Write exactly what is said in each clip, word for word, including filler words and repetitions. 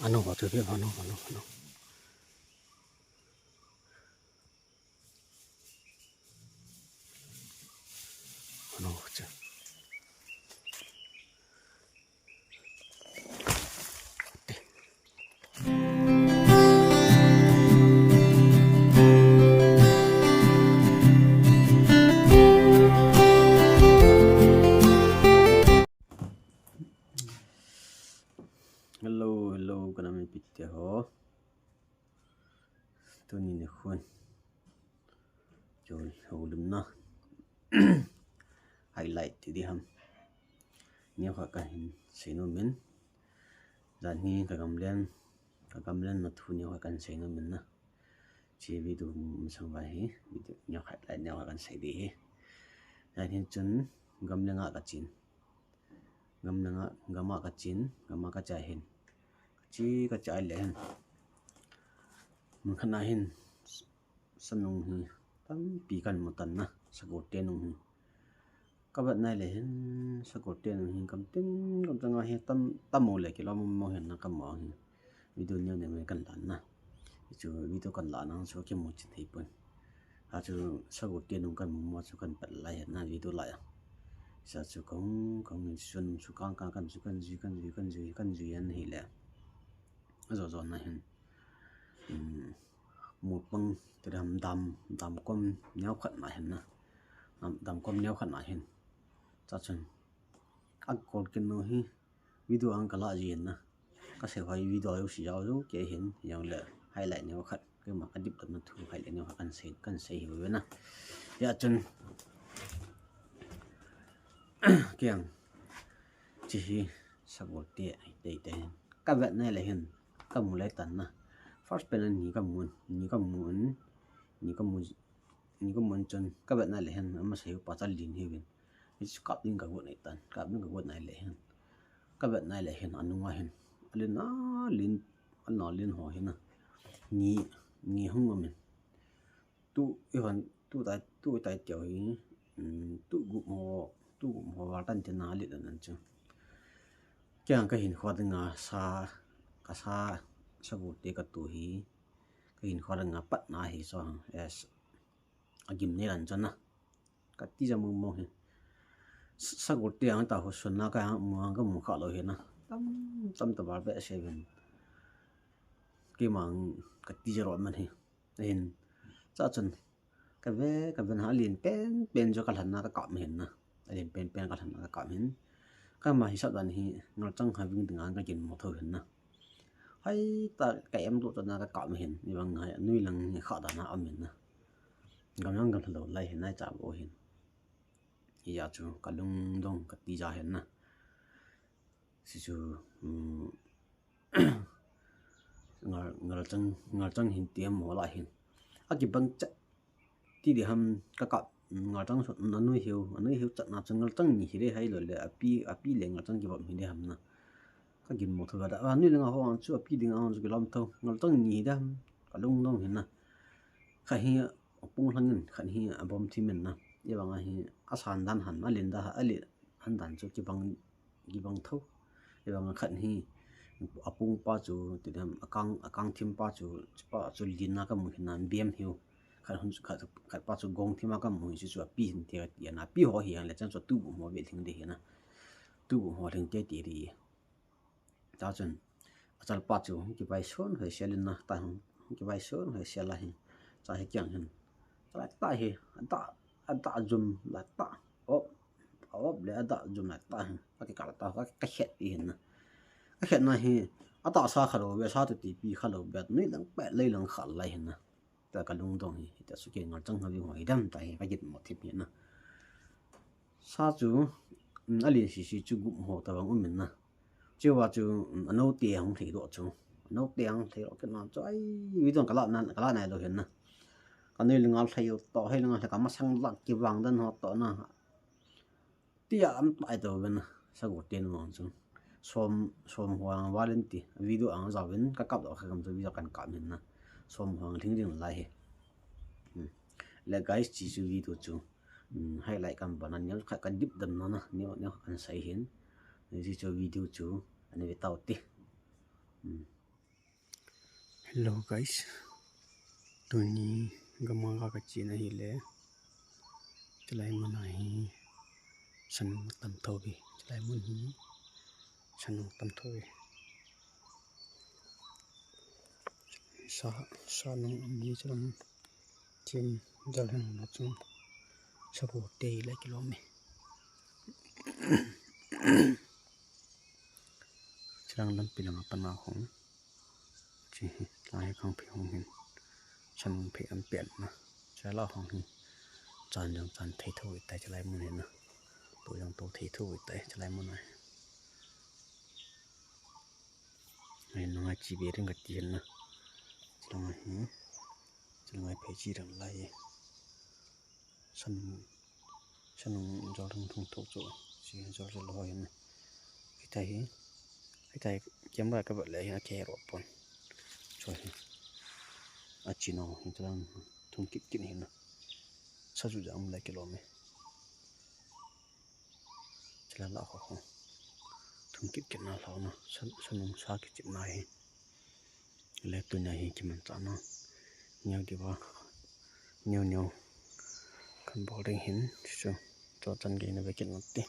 Ano, ano, ano, ano. Ano, ano. Hello, hello, ka nam mipite ho. Tuni nikhon chu houlimna highlight ti ding ham, neokhat kahin seinom in. Janhi ka gamlen, ka gamlen na thu neokhat kahin seinom in na. Hiche video masang uva hi video neokhat, highlight neokhat kahin sei ding ahi. Janhi chun gamlen a kachen. Gamlen a, gam a kachen, gam a kache hin. Kache, kache le hin. Mun khat na hin, sa nung hi tampi kahin mu tan na, sagote nung hi. Kavet nai le hin, sagote nung hi, kam tin, kam chang a hi, tam, tam mo le kilom mo hin na kamu hi. Video neo neo kahin la na. Hichu video kahin la na chu kimu chet thei pon. Hichu sagote nung kamu mo chu kahin pat lai hin na video lai a. Hichu kahung, kahung hin sun chu kang kang kahin jui, kahin jui, kahin jui, kahin jui, kahin jui in ahile. Ajo jo na hin. Um, mol pang ti ding ham, dam, dam kom neokhat na hin na. Dam, dam kom neokhat na hin. Chua chun. Akol kin nu hi. Video ang kala ji hin na. Kasei hoi video u si jao ju ke hin, jong le highlight neokhat, keima kadip dam na thu highlight neokhat kahin sei, kahin sei hi ve na. Hijeh chun, kiang, hiche hi sagote tei tei hin. Kavet nai le hin, kamu lai tan na. First pen a ni kamu, ni kamu, ni kamu, ni kamu chun, kavet nai le hin, ama sei pa cha lin hi uvin. Hichu kap ding kagot nai tan, kap ding kagot nai le hin. Kavet nai le hin, anung a hin. Alen a len, alen a len ho hin a. Ni, ni hung um in. Tu, ihon, tu tai, tu tai teu hi. Um, tu gup ho, tu gup ho val tan tin a alen a nan chu. Kiang kahin kho ding a sa, kasa, sagote katu hi. Kahin kho ding a pat na hi so, yes. Agim nei lan chun na. Kati ja mong mong hi. Sagote ang ta ho sun na ka ang mu ang kamu kha lou hi na. Tam, tam ta val behseh hin. Keima ang kati ja ro man hi. Hin. Chua chun. Kave, kave na alen pen, pen jo kalhan na kakap hin na. Alen pen, pen kalhan na kakap hin. Kama hisap dan hi ngalchang having ding ang kagin mo tho hin na. Hai ta ka em do ta na kakap hin. Ivang hai, nui lang ni kha dan a um hin na. Gam jang gam lou lai hin nai cha bo hin. Hijeh chu kalung dong kati ja hin na. Hichu, um, ngal, ngalchang, ngalchang hin ti mo la hin. Akibang chet ti ding ham kakap, ngalchang sot, anui hiu, anui hiu chat na chu ngalchang ni hi le hai lou le, api, api le ngalchang kibang hi ding ham na. Kagin mo tho da, anui le nga ho ang chu api ding ang chu kilom tho, ngalchang ni hi ding ham, kalung dong hin na. Khat hi apung lhang in, khat hi abom thim in na. Ivang a hi asan dan han, alen dan han, alen han dan chu kibang, kibang tho. Ivang a khat hi apung pa chu, ti ding ham, akang, akang thim pa chu, chupa chu len na kamu hin na, bem hiu. Khat hun, khat, khat pa chu gong thim a kamu hi chu, chu api hin ti, ti na, api ho hi ang le chan chu tu bu mo ve thing ding hi na. Tu bu mo thing te ti ri. Chua chun, achal pa chu, kivai son hoi sel in na, ta hung, kivai son hoi sel a hin. Chua hi kiang hin. Chua ta hi, ada, ada jum la ta. Op, op le ada jum la ta hin. Ka kikal ta, ka, ka het pi hin na. Ka het na hi, atahsa kha lou ve, sa tu ti pi kha lou ve, nui lang pet lei lang kha lai hin na. Ta kalung dong hi, ta su ke ngalchang ha vi hoi dam ta hi, kagin mo thim hi na. Sa chu, um, alen sisi chu gup ho tabang um in na. Chua chu, um, anou te hung thei doh chu. Anou te hung thei doh kit na chu, ai, video kala na, kala nai lou hin na. Kanui le ngal thei to, hei le ngal thei kamasang lak kivang dan ho to na. Tia am tai to ve na, sagote nu ang chu. Som, som huang valenti, video ang jao vin, kakap doh kha gam chu video kan kap hin na. Som huang thing ding lai hi. Hmm. Le guys, hiche chu video chu. Hmm, highlight kan ban a neo khat kadip dam na na, neo, neo khat kan sei hin. Hiche chu video chu, ani ve tau te. Hmm. Hello guys, tuni gam'a ka chena hile, chulai mun a hi sanung tam tho ve, chulai mun hi sanung tam tho ve, sa, sanung um hi chulang chin jal hen na chung sa bu te le kilom e. Chulai lampi lang a pan a hung. Chi hi, lai khang phe hung hin. Chan phe an pen na. Chulai hung hin. Chan jong chan thei tho itai chulai mun hin na. To jong to thei tho itai chulai mun ai. Ai nunga chi be ring ka ti hin na. Chulai hi. Chulai phe chi ring lai. Sanung, sanung jol thung thung tho chu, si jol jol ho hin. Hitai hi, hitai camera ka vet le hin a ke ro pon. Chu hi. A chi no hin chulang thung kit kit hin. Sa ju jang le kilom e. Chulai la ho ho. Thung kit kit na la na. San, sanung sa kit kit na hi. Le tuni a hi kimanchah na. Neo diu va. Neo neo. Kan bol ding hin. Chu. Chu chan gei na ve kit na ti.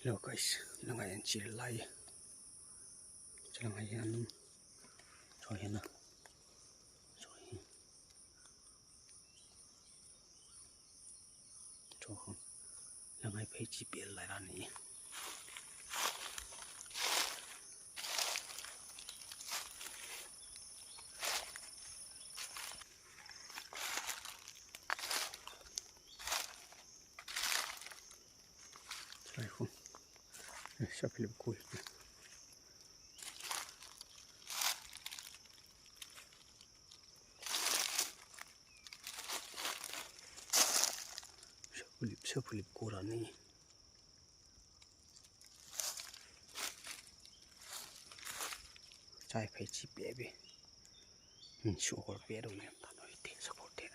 Hello guys, lang ai an chi lai. Chulang ai an. Chu hi na. Chu hi. Chu hi. Lang ai phe chi pe lai ra ni. Sai khu. Eh, sa philip khu. Sa philip, sa philip khu ra ni. Chai phei chi pe be. Min su hol pe do me ta no te sa hol te.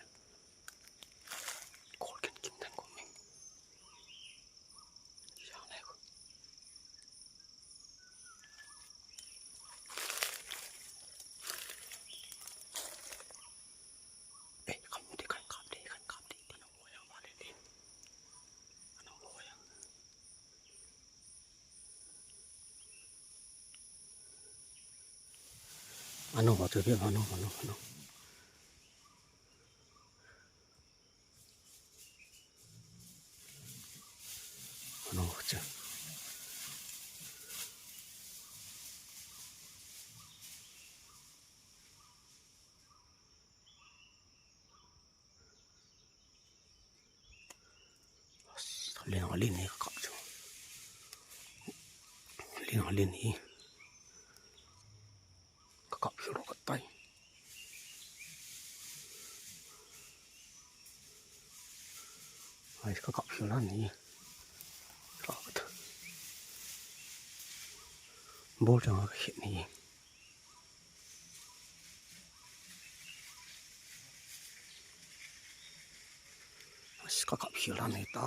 Kol ken kin tan ko me. Sa lai ko. Eh, kam te kan kap te, kan kap te. Kan ho yang ba le te. Kan ho yang. Ano, ano, ano, ano. Ano, cha. Len a len hi ka kap chu. Len a len hi. Ka kap chu ro ka tai. Ai ka kap chu lan hi. Ka kap. Bol chang ka khet ni. Ka kap hil dan hi ta.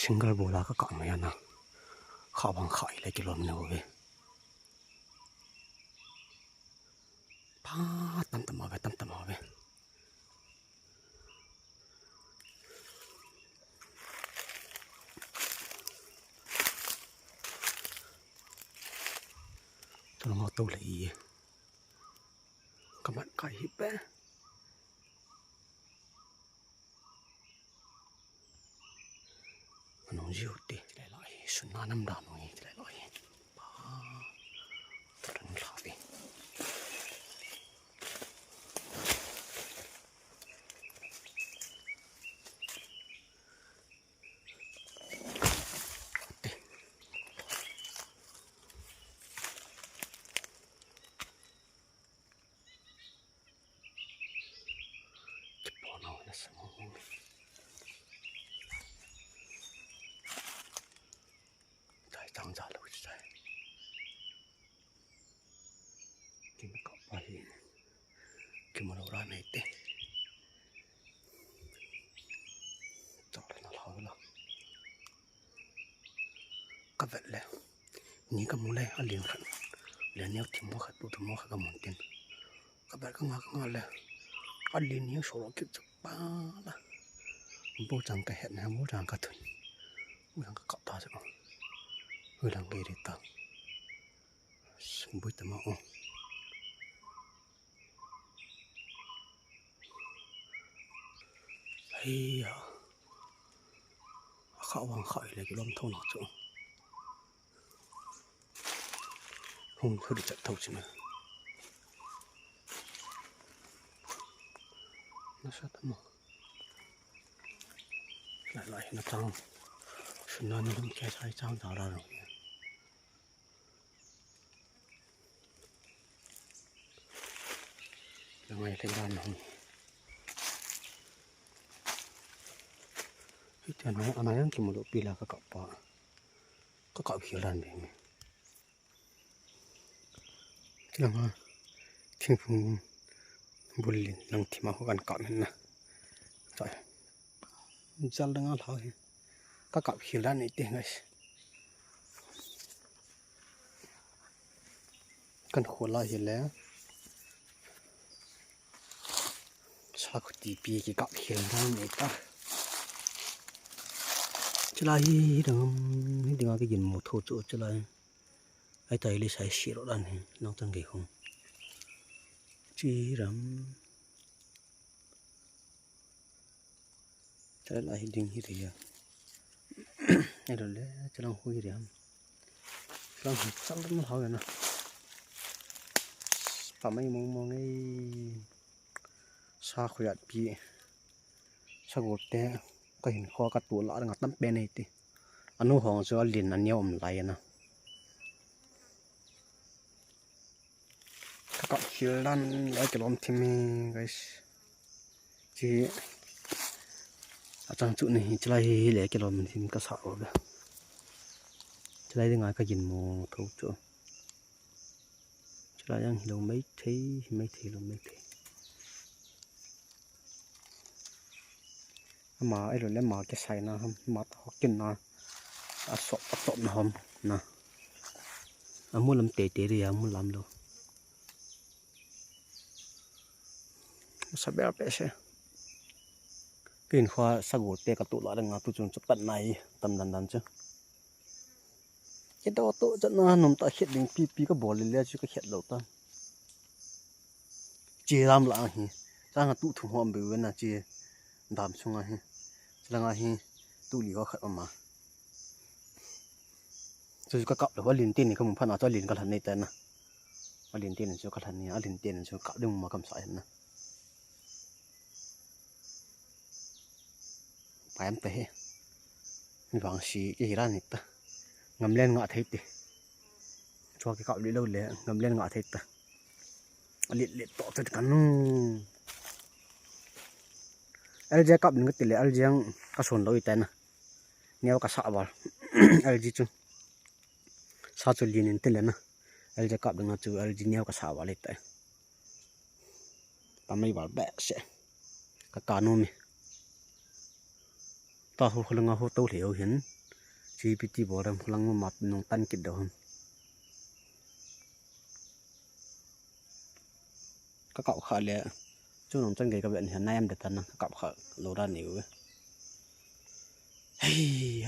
Single bola ka kap mai ana. Kha bang kha ile kilom ne ve. Pa tam tam ave, tam tam ave. Tolama to le i. Kamat kai hi pe. Anong jiu te, chilai lai, sunna nam da nong hi, chilai lai. Pa, tarang la ve. Kimu lou ra nei te. Chok le na lhau lo. Ka vet le. Ni ka mu le, a lin khat. Le ni thim mo khat, tu thim mo khat ka mu tin. Ka vet ka nga ka nga le. A lin ni so lo kit chak pa la. Bo chang ka het na, bo chang ka thun. Bo chang ka kap ta chak. Bo chang ka ri ta. Bui ta ma o. Hei ya. A kha wang kha le kilom tho na chu. Hung khu di chat tho chu na. Na sa ta mo. Lai lai na tang. Sun na ni dum ke sai chang da la lo. Langai le dan hung. Hiti ana, ana yang kimu lou pi la ka kap pa. Ka kap khel dan be. Langa thingphung bul lin lang thima ho kan kap hen na. Chai. Jal dang a lhau hi. Ka kap khel dan nei te, guys. Kan khol a hi le. Sa khuti pi kikap khel dan nei ta. Chulai hi dang, hi ding a kigin mo tho chu chulai. Ai tai le sai si lo dan hi, nang tang ge khong. Chi ram. Chulai la hi ding hi ri ya. Ai lo le, chulang hui ri ham. Chulang hui chal dam hau ya na. Pa mai mong mong ei. Sa khuyat pi. Sagol te ka hin kho ka tu la nga tam pe nei ti. Anu hong chu a lin a neo um lai na. Ka kap khel dan lai kilom thim e, guys. Chi a chang chu ni hi, chulai hi, hi le kilom thim ka sa o be. Chulai ding a ka gin mo tho chu. Chulai yang hi lo mai thei, hi mai thei lo mai thei. Ama, ai lo le ma ke sai na ham, ma ta ho kin na. A sop, a sop na ham na. A mu lam te te ri a mu lam lo. Sa ber pe se. Kin khua sagol te ka tu la dang a tu chun chap tat nai tam dan dan chu. Ke do to chat na nom ta khet ding pi pi ka bol le chu ka khet lo ta. Chi lam la hi. Chang a tu thu hom be na chi dam sunga hi. Chulanga hi tu li ho khat ama. Chu ka kap lo, a lin tin ni ka mu phat na chu a lin ka lhan nei ta na. A lin tin ni chu ka lhan ni, a lin tin ni chu kap ding ma kam sa hen na. Payam te he. Mi vang si ke hi ra ni ta. Ngam len nga thei te. Chua ke kap li lo le, ngam len nga thei ta. A lit lit to te kan nu. L J kap ning ka ti le, L J ang ka son lo i ta na. Neo ka sa val. L J chu. Sa chu lin in ti le na. L J kap ding a chu L J neo ka sa val i ta. Ta mai val be se. Ka ka nu mi. Ta hu khulang a hu to le ho hin. G P T bol ram khulang ma nung tan kit do hin. Ka kap kha le. Chu nung chan gei ka ben hin na em de tan na ka kap kha lo ra ni u. Hei,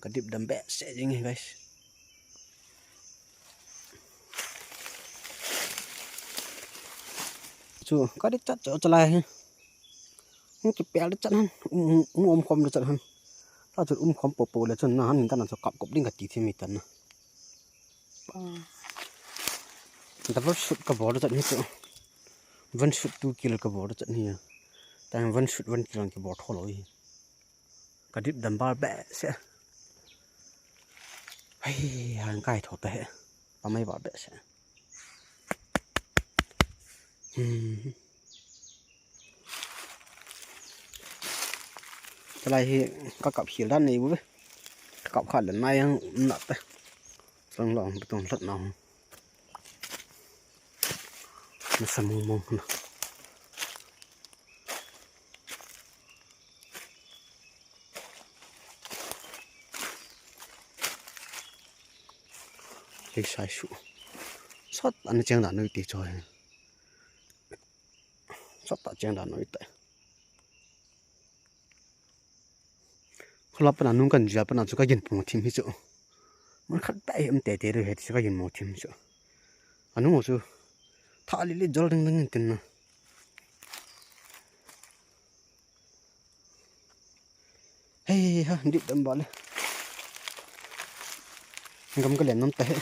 ka dip dam be se jing hi, guys. Chu ka dip chat chu chalai hi. Hung kipel dip chat han. Um, um, um khom dip chat han. Ta chu um khom po po le chun na han ta na chu kap kop ding ka ti thim mi tan na. Double shoot ka bol chat hi chu. One shoot two kill ka bol chat hi. Ta one shoot one kill ka bol tho lo hi. Ka dip dam bar be se. Hei, han kai tho ta he. Pa mai bar be se. Hmm. Chalai hi ka kap khel dan nei bu ve. Ka kap kha le nai ang na te. Sang long beton hlat na. Na sa mong mong na. Hei sai su. Sot ana cheng da noi ti cho he. Sot ta cheng da noi ta. Khula pana nung kan jia pana chu ka gin pung thim hi chu. Man khat ta em te te re he chu ka gin mo thim chu. Anu chu. Tha li li jol ding ding tin na. Hei ha, dit dam bale. Gam ka len nam ta he.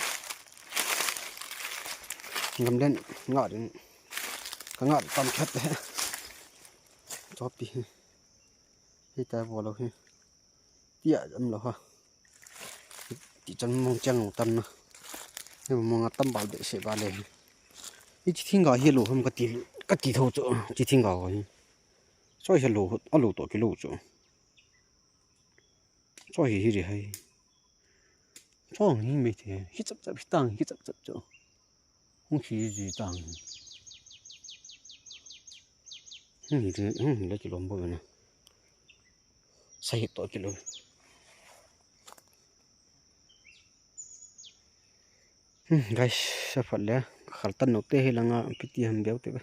Gam len nga din. Ka nga tam khat he. Chopi he. Hei ta bolo he. Tia am lo ha. Ti chan mong chang tam na. He mong a tam bal be se bale. Hi chi thing ga hi lo ham ka ti, ka ti tho chu. Chi thing ga hi. Soi he lo, a lo to ki lo chu. Soi hi hi ri hai. Soi hi me the. Hi chap chap hi tang, hi chap chap chu. Hung hi ji tang. Hung hi, hung hi le ki lom bo na. Sa hi to ki lo. Hmm, guys, sa phat le. Khal tan no te hi langa piti ham beu te ba.